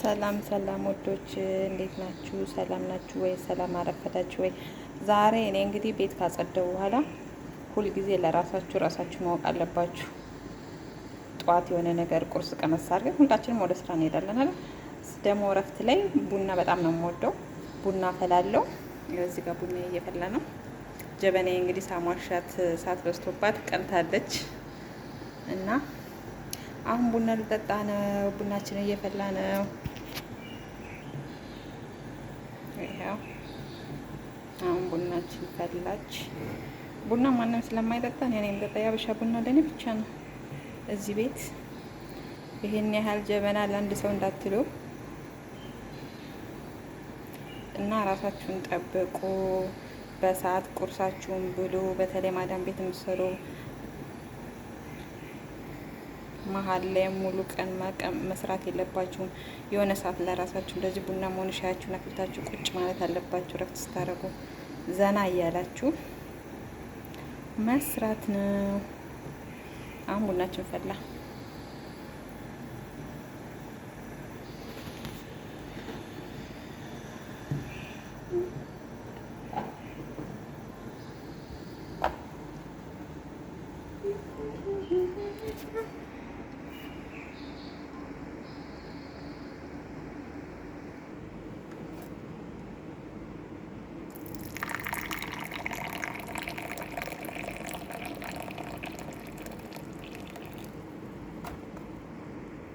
ሰላም ሰላም ወዶች እንዴት ናችሁ? ሰላም ናችሁ ወይ? ሰላም አረፈዳችሁ ወይ? ዛሬ እኔ እንግዲህ ቤት ካጸደው በኋላ ሁልጊዜ ለራሳችሁ ራሳችሁ ማወቅ አለባችሁ። ጠዋት የሆነ ነገር ቁርስ ቀመስ አድርገን ሁላችንም ወደ ስራ እንሄዳለን አይደል? ደግሞ እረፍት ላይ ቡና በጣም ነው የምወደው። ቡና ፈላለው። እዚህ ጋር ቡና እየፈላ ነው። ጀበናዬ እንግዲህ ሳሟሻት እሳት በዝቶባት ቀልታለች እና አሁን ቡና ልጠጣ ነው። ቡናችን እየፈላ ነው። ይኸው አሁን ቡናችን ፈላች። ቡና ማንም ስለማይጠጣ እኔ ነኝ የምጠጣ። የሀበሻ ቡና ለእኔ ብቻ ነው እዚህ ቤት። ይሄን ያህል ጀበና ለአንድ ሰው እንዳትሉ እና ራሳችሁን ጠብቁ። በሰዓት ቁርሳችሁን ብሉ። በተለይ ማዳም ቤት የምትሰሩ መሀል ላይ ሙሉ ቀን መስራት የለባችሁም። የሆነ ሰዓት ለራሳችሁ እንደዚህ ቡና መሆን ሻያችሁን አፍልታችሁ ቁጭ ማለት አለባችሁ። ረፍት ስታደርጉ ዘና እያላችሁ መስራት ነው። አሁን ቡናችን ፈላ።